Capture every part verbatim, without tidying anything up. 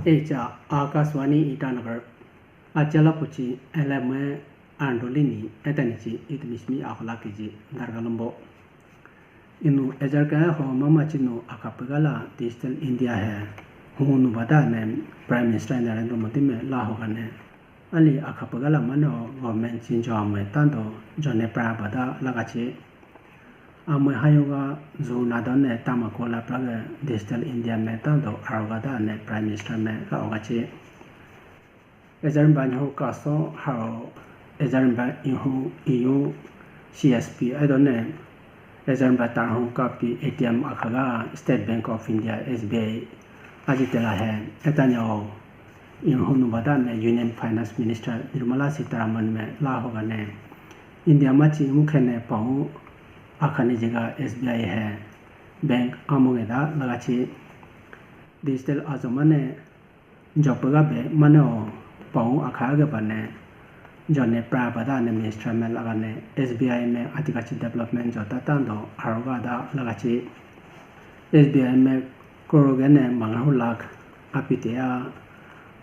Echa Akashvani Itanagar. Achala puchi elame andolini etanichi itmismi ahola kiji dargalombo. Inu ejarka ho mama chinu akapagala Digital India he hunu bada ne Prime Minister Narendra Modi me la hoga ne. Ali akapagala mano government chinjo ame tando jone pra bada lagachi. Amwe hayuga zu nadon ne tama kola praga Digital India me tando aroga da ne Prime Minister me la ogachi. Ejarimba nyihu kaso haro ejarimba ihu iyu C S P aidone ejarimba tarhu kapi A T M akhaga State Bank of India, S B I, ajitela he etanyo ihu nubada ne Union Finance Minister Nirmala Sitharaman me la hoga ne India machi mukhe ne pau akhane jiga S B I he bank amonge da lagachi digital ajo mane jopaga be mane o pau akha ge bane jone pra bada ne Minister me laga ne S B I me atikachi development jota tando aroga da lagachi S B I me crore gane mangahu lakh apitea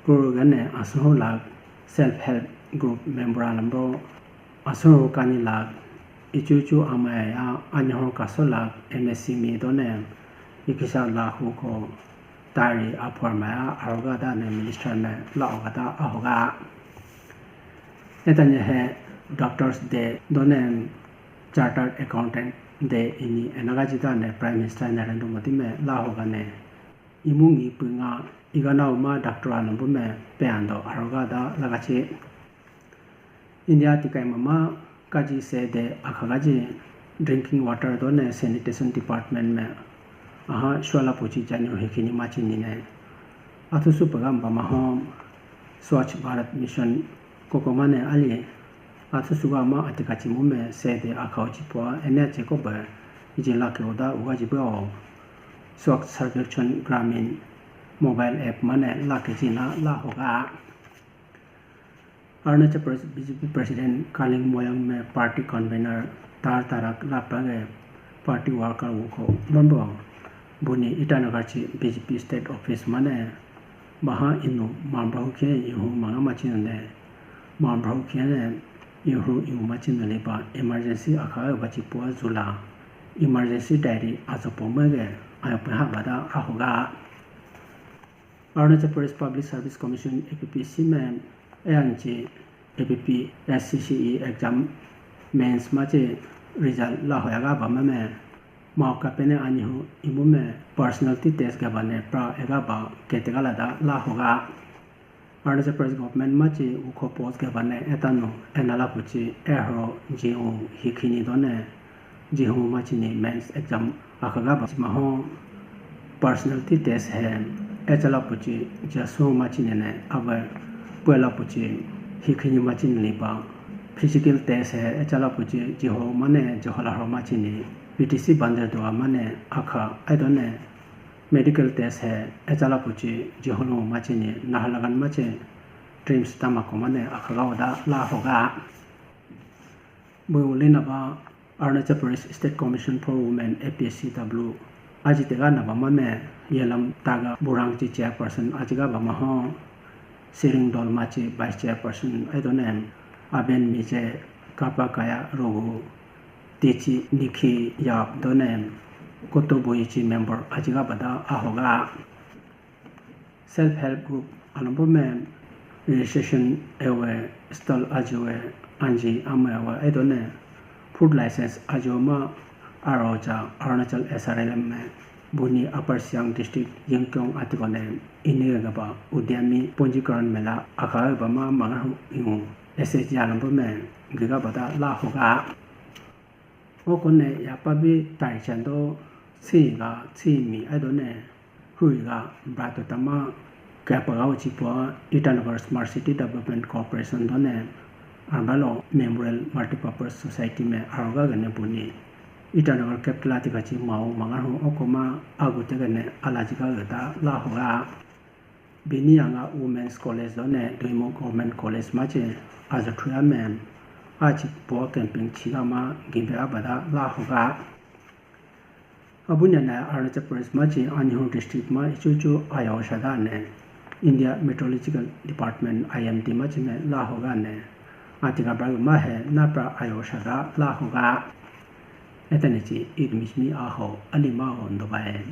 crore gane asuhu lakh self help group member alambo asuhu kani lakh ichu ichu amaya ya anyahu kaso lakh M S M E done ikisa lakh ko tari aphor maya aroga da ne Minister me la oga da ahoga. Etanya he Doctors Day done Chartered Accountant Day ini enaga jita ne Prime Minister Narendra Modi me la hoga ne imungi punga igana uma doctor anambu me peando aroga da lagachi. India tikai mama kaji se de akhagaji drinking water done sanitation department me aha shwala puchi janyo hikini machi nine athusu pagam bama home Swachh Bharat Mission kokomane ali athusuga ma atikachi mume sede akhauchi pua ene chekoba jila ke oda ugaji bao Swachh Sarvekshan Gramin mobile app mane la ke jina la hoga. Arunachal Pradesh B J P President Kaling Moyang me party convener Tar Tarak la page party worker wuko mambo buni Itanagar chi B J P state office mane Baha inu mambrahukhe ihu manga machinane mambrahukhe ne ihu ihu machinane ba emergency akha bachi pua zula emergency diary ajopo mege ayope ha bada ahoga. Arunachal Pradesh Public Service Commission A P P C me A N G A P P S C C E exam mains machi result la hoyaga ba mame Mao kapene anihu imu me personality test gaba ne pra ega ba ketegala da la hoga. Arunachal Pradesh government machi ukho post gaba ne etanu enala puchi ehro jihu hikhini done jihu machi ni mains exam akhaga ba maho personality test he echala puchi jasu machi ne ne abe puela puchi hikhini machi ni liba physical test he echala puchi jiho mane jihola ho machi ni P T C bandar dowa mane akha aidone medical test he echala puchi jiholo machini Nahalagan machi trims tamako mane akhaga oda la hoga. Bui ulina ba Arunachal Pradesh State Commission for Women A P S C W aji tega na ba mame yelam taga burang chi chairperson ajiga ba maho Siring Dolma chi vice chairperson aidone Aben Mije Kapa Kaya Rogo Techi Nikhi Yap done Koto Boichi member ajiga bada ahoga. Self help group alombo me registration ewe stall ajiwe anji ama ewe aidone food license ajiwe ma aroja Arunachal S R L M me Buni Upper Siang District Yingkiong atikone ini gaba Udyami Punjikaran Mela akha ba ma mangahu ingu S H G alombo me giga bada la hoga. Okone yapabi taichando tsi ga tsi mi aidone hui ga brato tama kapa ga uchi pua Itanagar Smart City Development Corporation done arbalo Memorial Multipurpose Society me aroga gane buni Itanagar capital atika chi mau mangahu okoma agu tegane alaji ga gata la hoga. Bini anga Women's College done Doimo Government College machi ajo thuya me achi po camping chiga ma gimbe abada la hoga. Abunya na Arunachal Pradesh machi Anihu district ma ichu chu ayao shada ne India Meteorological Department, I M D ma chime la hoga ne, atika bar ma he napra ayo shada la hoga. Etani chi idmismi aho alima ho ndobai.